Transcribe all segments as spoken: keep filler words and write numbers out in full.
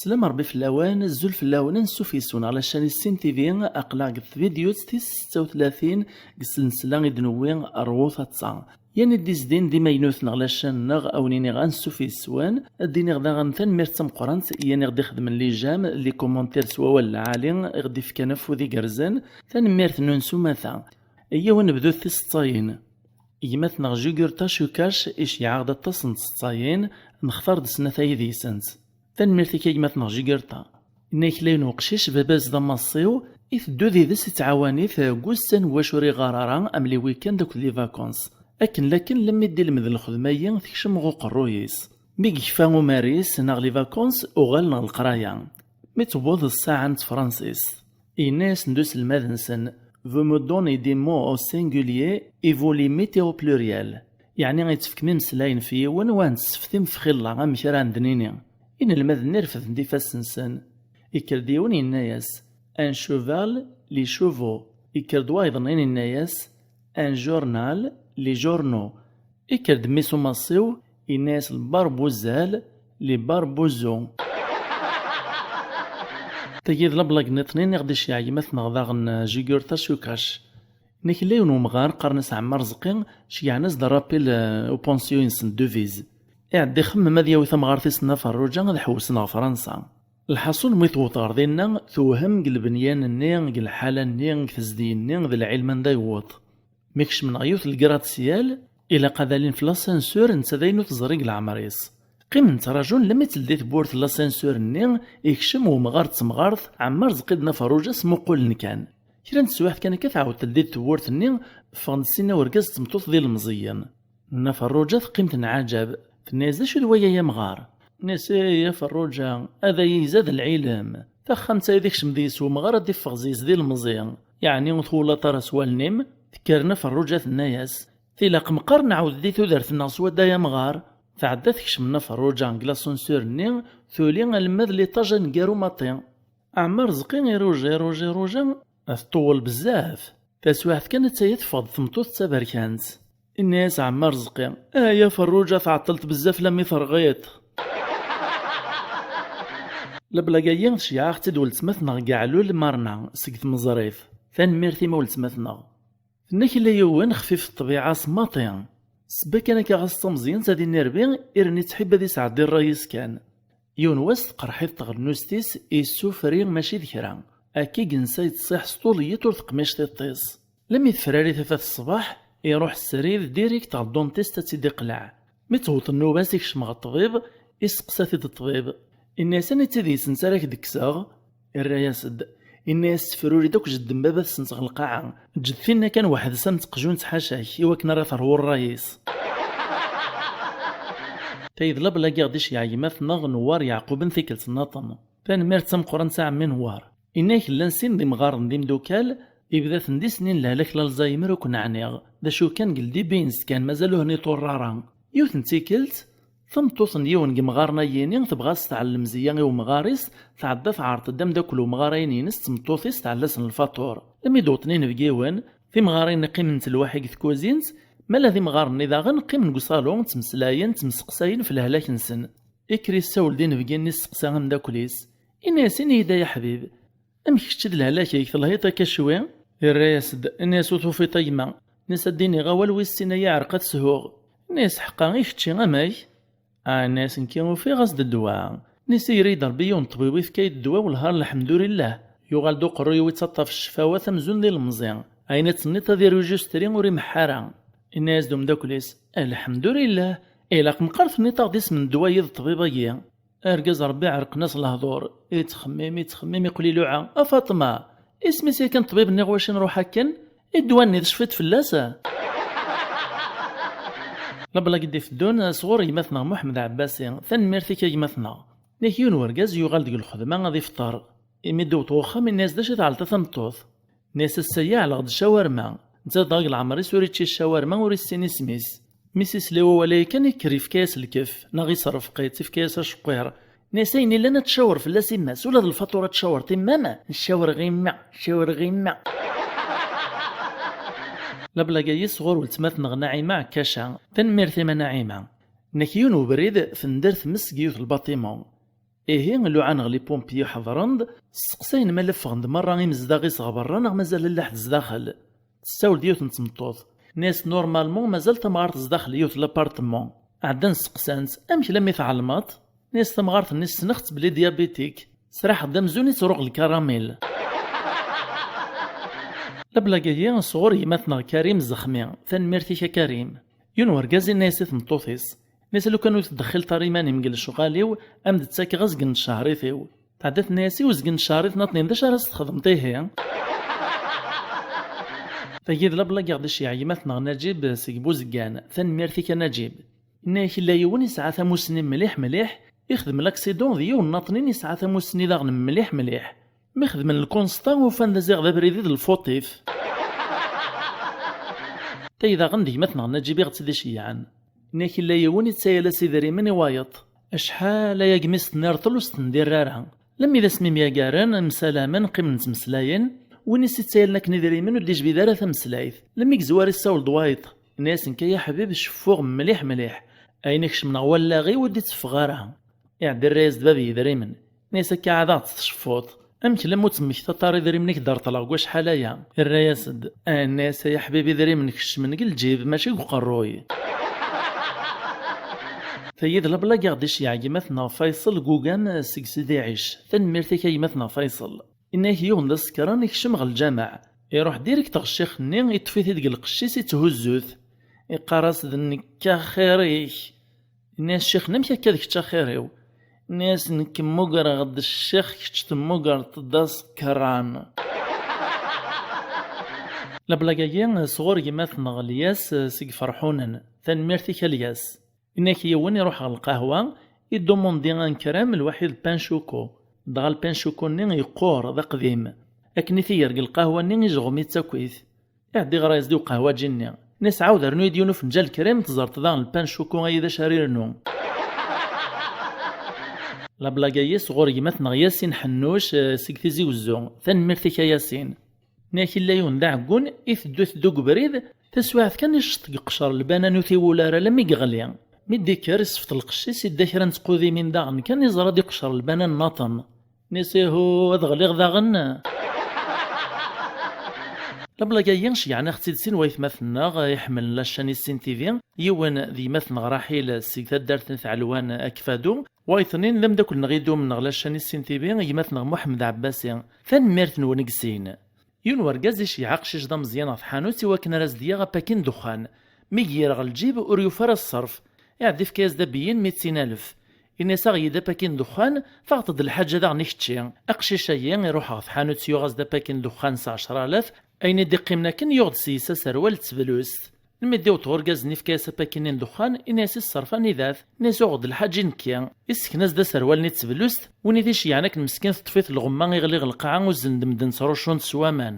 Slam Rebbi fell-awen, azul fell-awen, ansuf yes-wen ɣer la chaîne Issin T V, aql-aɣ deg tvidyut tis setta u tlatin deg slensla i d-newwi Rwu Taḍsa. Yan i d-izdin d imaynuten ɣer la chaîne-nneɣ, a wen-iniɣ ansuf yes-wen, ad d-iniɣ daɣen tanemmirt d tameqqrant i yan i ɣ-d-ixedmen les j'aime, les commentaires s wawal lɛali, i ɣ-d-ifkan afud igerrzen, tanemmirt-nwen s umata. Iyyaw ad nebdut tiseḍsayin. Gma-tneɣ Jugurta Cukac iceyyeɛ-aɣ-d aṭas n tseḍsayin, nextar-d snat ay deg-sent. Tanemmirt-ik a gma-tneɣ Jugurta. Inna-yak la yiwen weqcic, baba-s d amaṣṣiw, iteddu did-s, ittɛawan-it deg wussan n wacu ur iɣar ara, am les week-ends akked les vacances. Akken lakken lemmi d-ilmed lxedma-yi tekcem ɣer uqerruy-is. Mi yekfa umar-is neɣ les vacances, uɣalen ɣer leqraya. Mi tewweḍ ssaɛa n tefransist, yenna-yasen-d uselmad-nsen: Vous me donnez des mots au singulier et vous les mettez au pluriel. Yeɛni, yettefkem imeslayen f yiwen, wa n tseftim f xilla, amek ara ɛen d-nini. Inelmaden-nni refden-d ifassen-nsen. Ikker-d yiwen, yenna-yas: Un cheval, les chevaux. Ikker-d wayeḍ-nni, yenna-yas: Un journal, les journaux. Ikker-d mmi-s umaṣṣiw, yenna-yas: Le barbuzal, les barbuzo. Tagi d lablag nniḍen i ɣ-d-iceyyeɛ gma-tneɣ daɣen, Jugurta Cukac. Nekk la yiwen wemɣar, qqaren-as Ɛemmar Rzqi, ceyyɛen-as-d rappel, euh, au pension-nsen, devise. Iɛedda ixemmem ad yawi tamɣart-is Nna Ferruǧa ad ḥewwsen ɣer Fransa. Lḥaṣun, mi tewweḍ ɣer dinna, tewhem deg lebnyan-nni, deg lḥala-nni, deg tezdeg-nni, d lɛilm anda yewweḍ. Mi kecmen ɣer yiwet n lgratsiyal, ilaq ad alin f lasansur, netta d ayen ur teẓri deg leɛmer-is. Qqimen ttrajun lemmi teldi tewwurt n lasansur-nni, ikcem wemɣar d temɣart, Ɛemmar Rzqi d Nna Ferruǧa smuqulen kan. Kra n teswiɛt kan akka, tɛawed teldi-d tewwurt-nni, ffɣen-d sin n urgaz d tmeṭṭut d ilemẓiyen. Nna Ferruǧa teqqim tenɛaǧab, tenna-yas: D acu d waya, ay amɣar? Nnan-as: Ay a Ferruǧa, ad ay izad lɛilem. Taxxamt-a i d ikcem deg-s wemɣar, ad d-iffeɣ zzi-s d ilemẓi, yeɛni ur twalaḍ ara s wallen-im? Tekker Nna Ferruǧa tenna-yas: Tilaq meqqar nɛawed di tudert-nneɣ s wadda, ay amɣar. Tɛedda tekcem Nna Ferruǧa deg lasansur-nni, tuli alma d l'étage aneggaru maḍi. Ɛemmar Rzqi iruja, iruja, iruja, teṭṭuwel bezzaf. Taswiɛt kan, atta-ya teffeɣ-d tmeṭṭut d taberkant. Inna-yas Ɛemmar Rzqi: Ay a Ferruǧa, tɛeṭṭleḍ bezzaf, lammi terɣiḍ. Lablag-agi tceyyeɛ-aɣ-tt-id weltma-tneɣ Gaɛlul Marna seg Tmeẓrit. Tanemmirt-im a weltma-tneɣ. Tenna-k yella yiwen xfif ṭṭbiɛa s maṭi. Sebba kan akka ɣas d tameẓyant ad inirbi, irni ttḥib ad isɛeddi ṛṛay-is kan. Yiwen wass teqreḥ-it tɣennust-is, issufri mačči d kra. Akka i yensa yettṣiḥ s ṭuliṭ ur teqmic tiṭ-is. Lemmi tefrari tafat ṣṣbeḥ, iruḥ srid direct ɣer ddentist ad tt-id-iqleɛ. Mi tewweḍ nnuba-s ikcem ɣer ṭṭbib, isteqsa-t-id ṭṭbib. Inna-yas: Aniti deg-sent ara k-d-kkseɣ? Irra-yas-d, inna-yas: Ssefruri-d akk jedden baba-tsent ɣer lqaɛa. Ǧǧet tinna kan weḥd-s am teqjunt ḥaca-k, i wakken ara terwu ṛṛay-is. Tayi d lablag i ɣ-d-iceyyeɛ gma-tneɣ Newwar Yeɛquben tikkelt nniḍen. Tanemmirt d tameqqrant a ɛemmi Newwar. Inna-k llan sin d imɣaren d imdukal, ibda-ten di snin lehlak l'Alzheimer ur ken-ɛniɣ. D acu kan deg ldibi-ines kan, mazal ur ten-iṭurr ara. Yiwet n tikkelt, tameṭṭut n yiwen n yemɣaren-ayini tebɣa ad s-tɛell lemzeyya i wemɣar-is, tɛedda tɛerḍ-d ameddakel n wemɣar-ayini-ines d tmeṭṭut-is, tɛell-asen lfaṭur. Lemmi d-wwḍen inebgiwen, timɣarin qqiment lwaḥi deg tkuzint, ma la d imɣaren-nni daɣen qqimen deg uṣalu, ttmeslayen, ttemseqsayen f lehlak-nsen. Ikker yessawel-d inebgi-nni, yesteqsa ameddakel-is, inna-yas: Ini-yi-d ay aḥbib, amek kečč d lehlak-ik, telhiḍ akka cwi? Irra-yas-d, inna-yas: Ur tufiḍ a gma. Inna-yas: Ad d-iniɣ awal wis sin ay aɛerq ad t-shuɣ. Inna-yas: Ḥeqqa i kečči, amek? Ah, inna-yas: Nekki ufiɣ-as-d ddwa. Inna-yas: Iger-iyi-d Rebbi yiwen n ṭṭbib, ifka-yi-d ddwa, wellah lḥemdulillah. Yuɣal-d uqerruy-iw ittaṭṭaf ccfawat amzun d ilemẓi. Ayen i d-tenniḍ ad irujustri ur imeḥḥa ara. Inna-yas-d umeddakel-is: Lḥemdulillah, ilaq meqqar tenniḍ-aɣ-d isem n ddwa-yi d ṭṭbib-agi. Argaz Rebbi ɛerqen-as lehdur, ittxemmim, ittxemmim, iqqel iluɛa: A Faṭma, isem-is yakan ṭṭbib-nni ɣer wacu nruḥ akken? I ddwa-nni tecfiḍ fell-as? Lablag i d-iteddun sɣur gma-tneɣ Muḥemmed Ɛebbasi, tanemmirt-ik a gma-tneɣ. Nek yiwen wergaz yuɣal deg lxedma ad ifṭer. Imi d-iwweḍ ɣer uxxam, inna-yas: D acu i tɛelleḍ a tameṭṭut? Inna-yas: Ass-agi ɛelleɣ-d ccawarma. Netta dɣa deg leɛmer-is ur ičči ccawarma, ur issin isem-is. Mi s-isla i wawal-agi kan, ikker ifka-yas lkef, neɣ isrefq-itt, ifka-yas aceqqiṛ. Inna-yas: Ayen illan ad tcawer fell-as imma-s, ula d lfaṭura ad tcawer timmam. Ncawer ɣimma, ncawer ɣimma. Lablag-agi sɣur weltma-tneɣ Naɛima Ɛekkaca. Tanemmirt-im a Naɛima. Nek yiwen ubrid, tender tmes deg yiwet lbaṭimu. Ihi, luɛan ɣer les pompiers ḥeḍren-d, steqsayen ma la ffɣen-d merra imezdaɣ-is ɣer berra neɣ mazal lḥedd zdaxel. Tessawel-d yiwet n tmeṭṭut. Nnes normalement mazal tamɣart zdaxel yiwet l'appartement. Ɛeddan steqsan-tt: "Amek lammi tɛelmeḍ?" Nnes tamɣart-nni ssneɣ-tt belli diabétique. Sraḥeɣ-d amzun i ttruɣ lkaramil. Lablag-agi sɣur gma-tneɣ Karim Zexmi. Tanemmirt-ik a Karim. Yiwen wergaz inna-yas i tmeṭṭut-is: "Nnes lukan ur teddexxileḍ ara iman-im deg lecɣal-iw, am d-ttakeɣ azgen n tcehrit-iw." Tɛedda tenna-yas i uzgen n tcehrit-nni d acu ara s-txedmeḍ ihi? Tagi d lablag i ɣ-d-iceyyeɛ gma-tneɣ Naǧib seg Buzeggan. Tanemmirt-ik a Naǧib. Inna-yak illa yiwen isɛa tamussni mliḥ mliḥ, ixdem l'accident d yiwen naṭnin isɛa tamussni daɣen mliḥ mliḥ. Mi xedmen lkunsṭa ufan d aziɣ d abrid i d lfuṭif. Tay daɣen d gma-tneɣ Naǧib i ɣ-tt-id-iceyyɛen. Inna-yak illa yiwen ittayal-as idrimen i wayeḍ. Acḥal aya gmi s-tenna irṭel ur s-tendir ara. Lemmi d asmi myagaren, msalamen, qqimen ttmeslayen, win i s-ittayalen akken idrimen ur d-ijbid ara tameslayt. Lemmi yezwar issawel-d wayeḍ. Inna-yas: "Nekk ay aḥbib ceffuɣ mliḥ mliḥ. Ayen ikecmen ɣer wallaɣ-iw ur d-itteffeɣ ara." Iɛeddi irra-yas-d bab yedrimen. Inna-yas: "Akka ɛad ad ɣ-tt-tceffuḍ. Amek lemmu ttemmektaḍ ara idrimen i k-d-reṭleɣ deg wacḥal aya?" Irra-yas-d. Inna-yas: "Ay aḥbib, idrimen kecmen deg lǧib, mačči deg uqerruy." Tayi d lablag i ɣ-d-iceyyeɛ gma-tneɣ Faysel deg Ugan seg Sidi Ɛic. Tanemmirt-ik a gma-tneɣ Faysel. Inna-yak yiwen d asekran ikcem ɣer lǧameɛ. Iruḥ direkt ɣer ccix-nni, iṭṭef-it-id deg lqecc-is, itthuzzu-t. Iqqar-as: "D nekk axir-ik." Inna-yas ccix-nni: "Amek akka d kečč axir-iw?" Inna-yas: "Nekk mmugreɣ-d ccix, kečč temmugreḍ-d asekran." Lablag-agi sɣur gma-tneɣ Lyas seg Ferḥunen. Tanemmirt-ik a Lyas. Inna-yak yiwen iruḥ ɣer lqahwa, idumundi un crème, lwaḥid pain choco. Dɣa lpain choco-nni yeqqur, d aqdim. Akken i t-iger deg lqahwa-nni, ijeɣum-itt akkit. Iɛeddi ɣer-as-d i uqehwaǧi-nni. Inna-yas: "Ɛawed rnu-yi-d yiwen ufenǧal crème, teẓreḍ daɣen lpain choco-ayi d acu ara irnu." Lablag-ayi sɣur gma-tneɣ Yasin Ḥennuc, eh, seg Tizi Wezzu. Tanemmirt-ik a Yasin. Inna-yak illa yiwen d aɛeggun, iteddu iteddu deg ubrid, taswiɛt kan icceṭ deg qeccer lbanan ur t-iwul ara alammi yeɣli. Mi d-ikker isfeḍ lqecc-is, idda kra n tqudimin daɣen kan iẓra di qeccer lbanan nnaṭen. Inna-yas: "Ihu, ad ɣliɣ daɣen?" Lablag-ayi ceyyɛen-aɣ-tt-id sin waytmaten-nneɣ iḥemmlen la chaîne Issin T V, yiwen d gma-tneɣ Raḥil seg taddart n Tɛelwan Akfadu, wayeḍ-nni d ameddakel-nneɣ idumen ɣer la chaîne Issin T V, gma-tneɣ Muḥemmed Ɛebbasi. Tanemmirt-nwen deg sin. Yiwen wergaz iceyyeɛ aqcic d ameẓyan ɣer tḥanut i wakken ara as-d-yaɣ apakin n ddexxan. Mi yir ɣer lǧib ur yufi ara ṣṣerf. Iɛedda ifka-yas-d abeyyin mitin alef. Inna-yas: "Aɣ-iyi-d apakin n ddexxan, taɣeḍ-d lḥaǧa daɣen i kečči." Aqcic-ayi iruḥ ɣer tḥanut yuɣ-as-d apakin n ddexxan s ɛecra alaf, ayen i d-iqqimen akken yuɣ-d seg-s aserwal d teblust. Mi d-iweṭ urgaz-nni ifka-yas apakin-nni n ddexxan, inna-yas i ṣṣerf: "Anida-t?" Inna-yas: "Uɣeɣ-d lḥaǧ i nekki." Isken-as-d aserwal-nni d teblust, win i d-iceyyɛen akken meskin teṭṭef-it lɣemma iɣli ɣer lqaɛa uzzlen-d medden ttrucun-t s waman.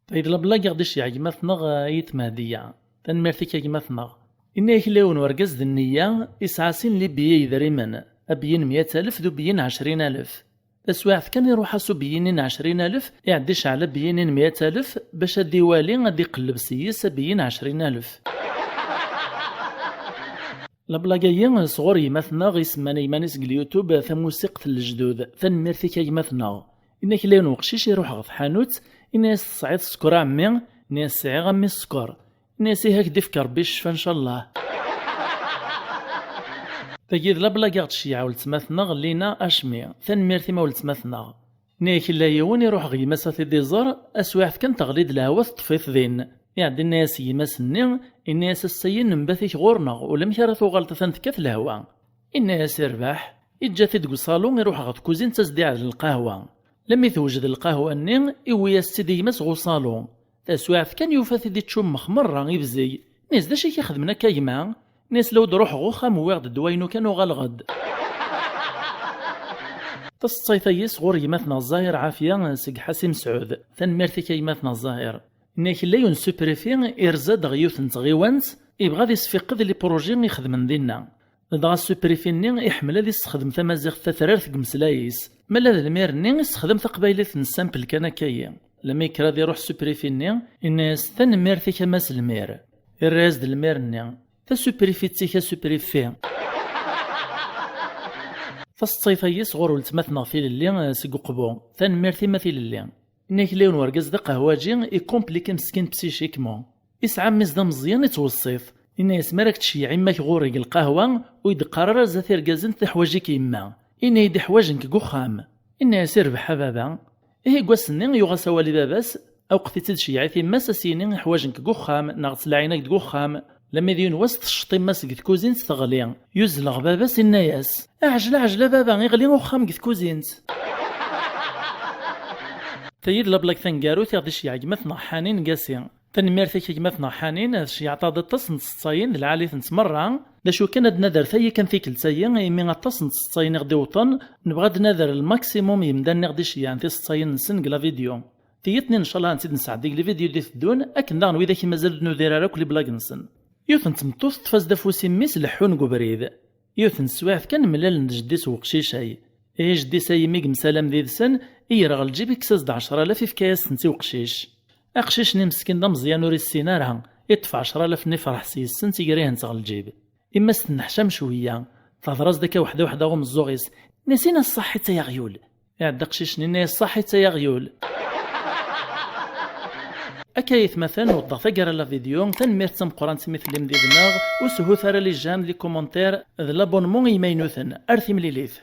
Tayeḍ lablag i ɣ-d-iceyyeɛ gma-tneɣ, eh, Ayt Mehdiya. Tanemmirt-ik a gma-tneɣ. Inna-yak illa yiwen wergaz d nniya, isɛa sin libiyi yedrimen, abeyyin meyya alef d ubeyyin ɛecrin alef. Taswiɛt kan iruḥ-as ubeyyin-nni n ɛecrin alef, iɛedda iceɛl abeyyin-nni n meyya alef, bac ad d-iwali, ad d-iqelleb s-yes abeyyin ɛecrin alef. Lablag-ayi sɣur gma-tneɣ isemman i yiman-is deg lyutub Tamusiqt n Lejdud. Tanemmirt-ik a gma-tneɣ. Inna-k illa yiwen uqcic iruḥ ɣer tḥanut, inna-yas: "Tesɛiḍ sskeṛ a ɛemmi?" Inna-yas: "Sɛiɣ a mmi sskeṛ." Inna-yas: "Ihi ad k-d-ifk Ṛebbi ccfa ncallah." Tagi d lablag i ɣ-d-tceyyeɛ weltma-tneɣ Lina Acmi. Tanemmirt-im a weltma-tneɣ. Inna-yak illa yiwen iruḥ ɣer gma-s ad t-id-iẓer, taswiɛt kan teɣli-d lehwa teṭṭef-it din. Iɛedda inna-yas i gma-s-nni, inna-yas: "Ass-ayi nembat-ik ɣur-neɣ, ulamek ara tuɣaleḍ atan tekkat lehwa." Inna-yas: "Irbeḥ." Iǧǧa-t-id deg uṣalu, iruḥ ɣer tkuzint ad s-d-iɛdel lqahwa. Lemmi tewjed lqahwa-nni, iwwi-yas-tt-id i gma-s ɣer uṣalu. Taswiɛt kan yufa-t-id iččummex merra, ibzeg. Inna-yas: "D acu i k-ixedmen akka a gma?" Inna-yas: "La ur d-ruḥeɣ uxxam, wwiɣ-d ddwa-inu kan uɣaleɣ-d." Taseḍsayt-ayi sɣur gma-tneɣ Zahir Ɛafya seg Ḥasi Mesɛud. Tanemmirt-ik a gma-tneɣ Zahir. Inna-yak illa yiwen suprifi irza-d ɣer yiwet n tɣiwant, ibɣa ad isfiqed les projets ixedmen dinna. Dɣa suprifi-nni iḥemmel ad issexdem tamaziɣt tatrart deg umeslay-is. Ma la d lmir-nni issexdem taqbaylit n simple kan akka-yi. Lemmi yekker ad iruḥ suprifi-nni, inna-yas: "Tanemmirt-ik a mass lmir." Irra-yas-d lmir-nni: "Tasuprifit-ik a suprifi." Taseṭṭayt-agi sɣur weltma-tneɣ Tilelli, eh, seg Uqbu. Tanemmirt-im a Tilelli. Inna-k la yiwen wergaz d aqehwaǧi, ikompliki meskin psychiquement. Isɛa mmi-s d ameẓyan, ittweṣṣit. Inna-yas mi ara k-tceyyeɛ yemma-k ɣur-i deg lqahwa, ur yi-d-qqar ara zdat irgazen teḥwaǧ-ik yemma. Inna-yi-d iḥwaǧ-ik deg uxxam. Inna-yas irbeḥ a baba. Ihi deg wass-nni yuɣ-as awal i baba-s, aweqt i tt-id-ceyyeɛ i timma-s a s-yini iḥwaǧ-ik deg uxxam, neɣ ttlaɛin-ak deg uxxam. Lammi d yiwen wass tecceṭ imma-s deg tkuzint teɣli. Yuzleɣ baba-s inna-yas: "Ɛjel, ɛjel a baba, iɣli uxxam deg tkuzint." Tayi d lablag taneggarut i ɣ-d-iceyyeɛ gma-tneɣ Ḥanin Gasi. Tanemmirt-ik a gma-tneɣ Ḥanin, tceyyeɛ-aɣ-d aṭas n tseṭṭayin d lɛali-tent merra. D acu kan, ad nader tayi kan tikkelt-ayi, imi aṭas n tseṭṭayin i ɣ-d-iwṭen, nebɣa ad nader lmaksimum yemdanen i ɣ-d-iceyyɛen tiseṭṭayin-nsen deg la vidéo. Tiyiḍ-nni ncallah ad tt-id-nesɛeddi deg lvidyu d-iteddun, akken daɣen widak i mazal ur d-nudir ara akk liblag-nsen. Yiwet n tmeṭṭut teṭṭef-as-d afus i mmi-s leḥḥun deg ubrid. Yiwet n teswiɛt kan mlalen d jeddi-s weqcic-ay. Ihi jeddi-s-ay imi yemsalam did-sen, i yerɣ lǧib, ikkes-as-d ɛecra alaf, ifka-yas-tent i weqcic. Aqcic-nni meskin d ameẓyan ur issin ara, iṭṭef ɛecra alaf-nni ifreḥ s yis-sent, igrihent ɣer lǧib. Imma-s tenneḥcam cwiyya, tehder-as-d akka weḥda weḥda ɣ umeẓẓuɣ-is, nna-s: "Ini-as ṣaḥit ay aɣyul." Iɛedda aqcic-nni, inna-yas: "Ṣaḥit ay aɣyul." Akka aytmaten, wwḍeɣ taggara n la vidéo, tanemmirt d tameqqrant imi tellim did-neɣ, ur sehhut ara les j'aime, les commentaires d l'abonnement i yimaynuten. Ar timlilit.